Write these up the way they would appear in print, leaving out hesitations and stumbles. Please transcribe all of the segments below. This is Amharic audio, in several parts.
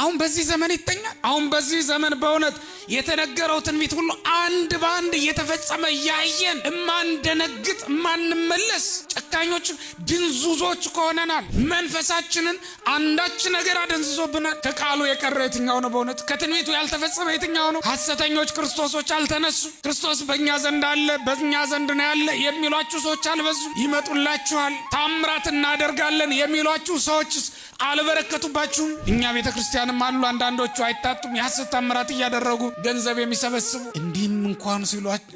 አሁን በዚህ ዘመን ይተኛል። አሁን በዚህ ዘመን በእውነት የተነገረው ትንቢት ሁሉ አንድ በአንድ እየተፈጸመ እያየን እማንደነግጥ እማንመለስ ጨካኞች ድንዙዞች ከሆነናል። መንፈሳችንን አንዳች ነገር አደንዝዞብናል። ከቃሉ የቀረ የትኛው ነው? በእውነት ከትንቢቱ ያልተፈጸመ የትኛው ነው? ሐሰተኞች ክርስቶሶች አልተነሱም። ክርስቶስ በእኛ ዘንድ አለ፣ በእኛ ዘንድ ነው ያለ የሚሏችሁ ሰዎች አልበዙም። ይመጡላችኋል፣ ታምራት እናደርጋለን የሚሏችሁ ሰዎችስ አልበረከቱባችሁም? እኛ ቤተ ክርስቲያንም አሉ አንዳንዶቹ አይታጡም፣ የሐሰት ታምራት እያደረጉ ገንዘብ የሚሰበስቡ። እንዲህም እንኳን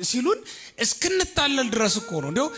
ሲሉን እስክንታለል ድረስ እኮ ነው። እንዲያው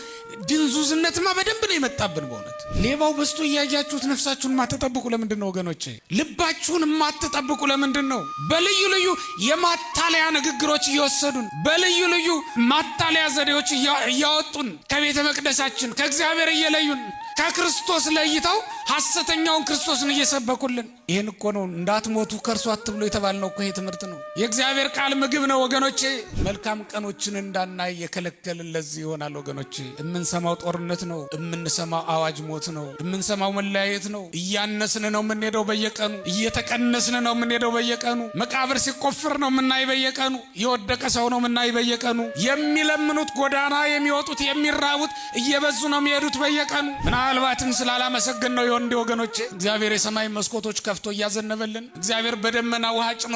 ድንዙዝነትማ በደንብ ነው የመጣብን። በእውነት ሌባው በዝቶ እያያችሁት ነፍሳችሁን የማትጠብቁ ለምንድን ነው ወገኖቼ? ልባችሁን የማትጠብቁ ለምንድን ነው? በልዩ ልዩ የማታለያ ንግግሮች እየወሰዱን፣ በልዩ ልዩ ማታለያ ዘዴዎች እያወጡን፣ ከቤተ መቅደሳችን ከእግዚአብሔር እየለዩን፣ ከክርስቶስ ለይተው ሐሰተኛውን ክርስቶስን እየሰበኩልን። ይህን እኮ ነው እንዳትሞቱ ከእርሱ አትብሎ የተባልነው እኮ ይሄ ትምህርት ነው። የእግዚአብሔር ቃል ምግብ ነው ወገኖቼ። መልካም ቀኖችን እንዳናይ የከለከልን ለዚህ ይሆናል ወገኖቼ። የምንሰማው ጦርነት ነው። የምንሰማው አዋጅ ሞት ነው። የምንሰማው መለያየት ነው። እያነስን ነው የምንሄደው በየቀኑ፣ እየተቀነስን ነው የምንሄደው በየቀኑ። መቃብር ሲቆፍር ነው የምናይ በየቀኑ። የወደቀ ሰው ነው የምናይ በየቀኑ። የሚለምኑት ጎዳና የሚወጡት የሚራቡት እየበዙ ነው የሚሄዱት በየቀኑ። ምናልባትም ስላላመሰገን ነው ይሆን እንዲ ወገኖቼ። እግዚአብሔር የሰማይ መስኮቶች ከፍቶ እያዘነበልን፣ እግዚአብሔር በደመና ውሃ ጭኖ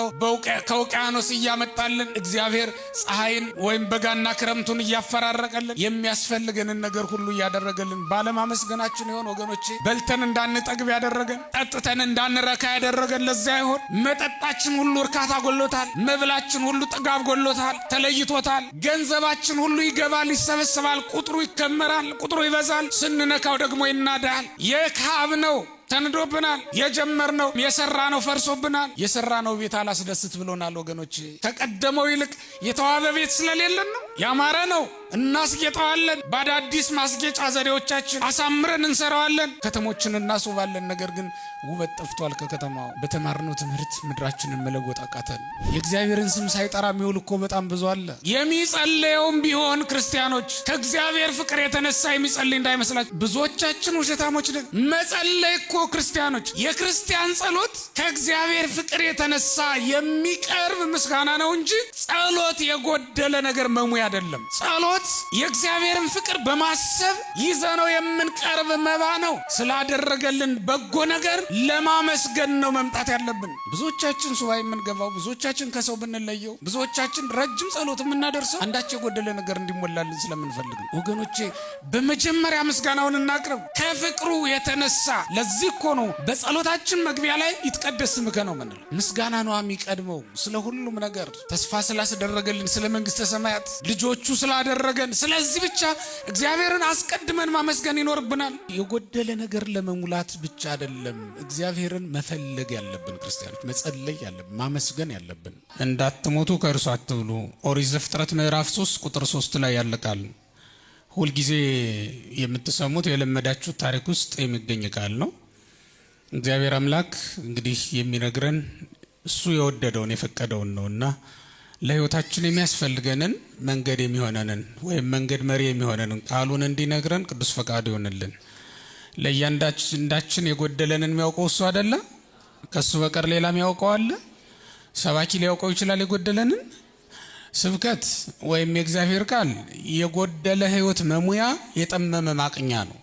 ከውቅያኖስ እያመጣልን፣ እግዚአብሔር ፀሐይን ወይም በጋና ክረምቱን እያፈራረቀልን፣ የሚያስፈልገንን ነገር ሁሉ እያደረገልን ባለማመስገናችን ይሆን ወገኖቼ? በልተን እንዳንጠግብ ያደረገን፣ ጠጥተን እንዳንረካ ያደረገን ለዚያ ይሆን? መጠጣችን ሁሉ እርካታ ጎሎታል። መብላችን ሁሉ ጥጋብ ጎሎታል፣ ተለይቶታል። ገንዘባችን ሁሉ ይገባል፣ ይሰበሰባል፣ ቁጥሩ ይከመራል፣ ቁጥሩ ይበዛል። ስንነካው ደግሞ ይናዳል። የካብ ነው ተንዶብናል። የጀመርነው የሰራነው ፈርሶብናል። የሰራነው ቤት አላስደስት ብሎናል ወገኖቼ። ከቀደመው ይልቅ የተዋበ ቤት ስለሌለን ነው። ያማረ ነው፣ እናስጌጠዋለን። በአዳዲስ ማስጌጫ ዘዴዎቻችን አሳምረን እንሰራዋለን። ከተሞችን እናስውባለን። ነገር ግን ውበት ጠፍቷል ከከተማው። በተማርነው ትምህርት ምድራችንን መለወጥ አቃተን። የእግዚአብሔርን ስም ሳይጠራ የሚውል እኮ በጣም ብዙ አለ። የሚጸለየውም ቢሆን ክርስቲያኖች ከእግዚአብሔር ፍቅር የተነሳ የሚጸልይ እንዳይመስላችሁ። ብዙዎቻችን ውሸታሞች ነን። መጸለይ እኮ ክርስቲያኖች፣ የክርስቲያን ጸሎት ከእግዚአብሔር ፍቅር የተነሳ የሚቀርብ ምስጋና ነው እንጂ ጸሎት የጎደለ ነገር መሙያ አይደለም። ጸሎት የእግዚአብሔርን ፍቅር በማሰብ ይዘነው የምንቀርብ መባ ነው። ስላደረገልን በጎ ነገር ለማመስገን ነው መምጣት ያለብን። ብዙዎቻችን ሱባኤ የምንገባው፣ ብዙዎቻችን ከሰው ብንለየው፣ ብዙዎቻችን ረጅም ጸሎት የምናደርሰው አንዳች የጎደለ ነገር እንዲሞላልን ስለምንፈልግ ነው። ወገኖቼ በመጀመሪያ ምስጋናውን እናቅርብ ከፍቅሩ የተነሳ። ለዚህ እኮ ነው በጸሎታችን መግቢያ ላይ ይትቀደስ ስምከ ነው ምንለው። ምስጋና ነው የሚቀድመው ስለ ሁሉም ነገር፣ ተስፋ ስላስደረገልን፣ ስለ መንግሥተ ሰማያት ልጆቹ ስላደረገን፣ ስለዚህ ብቻ እግዚአብሔርን አስቀድመን ማመስገን ይኖርብናል። የጎደለ ነገር ለመሙላት ብቻ አይደለም እግዚአብሔርን መፈለግ ያለብን ክርስቲያኖች፣ መጸለይ ያለብን፣ ማመስገን ያለብን። እንዳትሞቱ ከእርሱ አትብሉ። ኦሪት ዘፍጥረት ምዕራፍ 3 ቁጥር 3 ላይ ያለ ቃል ሁልጊዜ የምትሰሙት የለመዳችሁት ታሪክ ውስጥ የሚገኝ ቃል ነው። እግዚአብሔር አምላክ እንግዲህ የሚነግረን እሱ የወደደውን የፈቀደውን ነውና ለሕይወታችን የሚያስፈልገንን መንገድ የሚሆነንን ወይም መንገድ መሪ የሚሆነንን ቃሉን እንዲነግረን ቅዱስ ፈቃዱ ይሆንልን። ለእያንዳንዳችን የጎደለንን የሚያውቀው እሱ አይደለ? ከእሱ በቀር ሌላ የሚያውቀው አለ? ሰባኪ ሊያውቀው ይችላል የጎደለንን? ስብከት ወይም የእግዚአብሔር ቃል የጎደለ ሕይወት መሙያ፣ የጠመመ ማቅኛ ነው።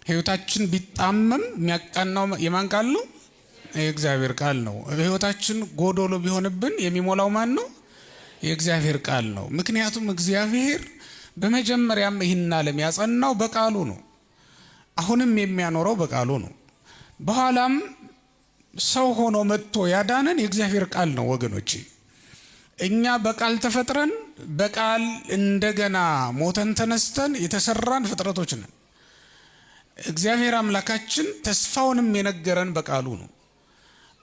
ሕይወታችን ቢጣመም የሚያቃናው የማን ቃል ነው? የእግዚአብሔር ቃል ነው። ሕይወታችን ጎዶሎ ቢሆንብን የሚሞላው ማን ነው? የእግዚአብሔር ቃል ነው። ምክንያቱም እግዚአብሔር በመጀመሪያም ይህን ዓለም ያጸናው በቃሉ ነው። አሁንም የሚያኖረው በቃሉ ነው። በኋላም ሰው ሆኖ መጥቶ ያዳነን የእግዚአብሔር ቃል ነው ወገኖቼ። እኛ በቃል ተፈጥረን በቃል እንደገና ሞተን ተነስተን የተሰራን ፍጥረቶች ነን። እግዚአብሔር አምላካችን ተስፋውንም የነገረን በቃሉ ነው።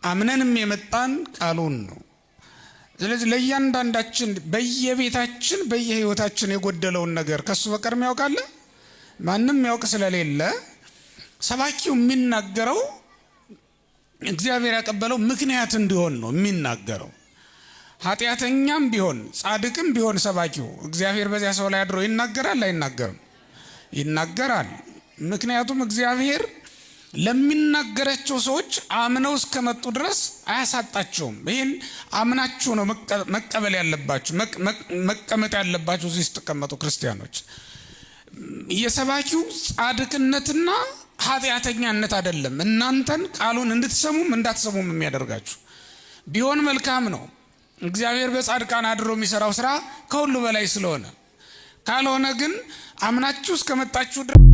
አምነንም የመጣን ቃሉን ነው። ስለዚህ ለእያንዳንዳችን በየቤታችን በየሕይወታችን የጎደለውን ነገር ከሱ በቀር የሚያውቅ አለ? ማንም ያውቅ ስለሌለ ሰባኪው የሚናገረው እግዚአብሔር ያቀበለው ምክንያት እንዲሆን ነው የሚናገረው። ኃጢአተኛም ቢሆን ጻድቅም ቢሆን ሰባኪው እግዚአብሔር በዚያ ሰው ላይ አድሮ ይናገራል አይናገርም? ይናገራል። ምክንያቱም እግዚአብሔር ለሚናገራቸው ሰዎች አምነው እስከመጡ ድረስ አያሳጣቸውም። ይህን አምናችሁ ነው መቀበል ያለባችሁ፣ መቀመጥ ያለባችሁ እዚህ ስትቀመጡ ክርስቲያኖች። የሰባኪው ጻድቅነትና ኃጢአተኛነት አይደለም እናንተን ቃሉን እንድትሰሙም እንዳትሰሙም የሚያደርጋችሁ። ቢሆን መልካም ነው። እግዚአብሔር በጻድቃን አድሮ የሚሰራው ስራ ከሁሉ በላይ ስለሆነ፣ ካልሆነ ግን አምናችሁ እስከመጣችሁ ድረስ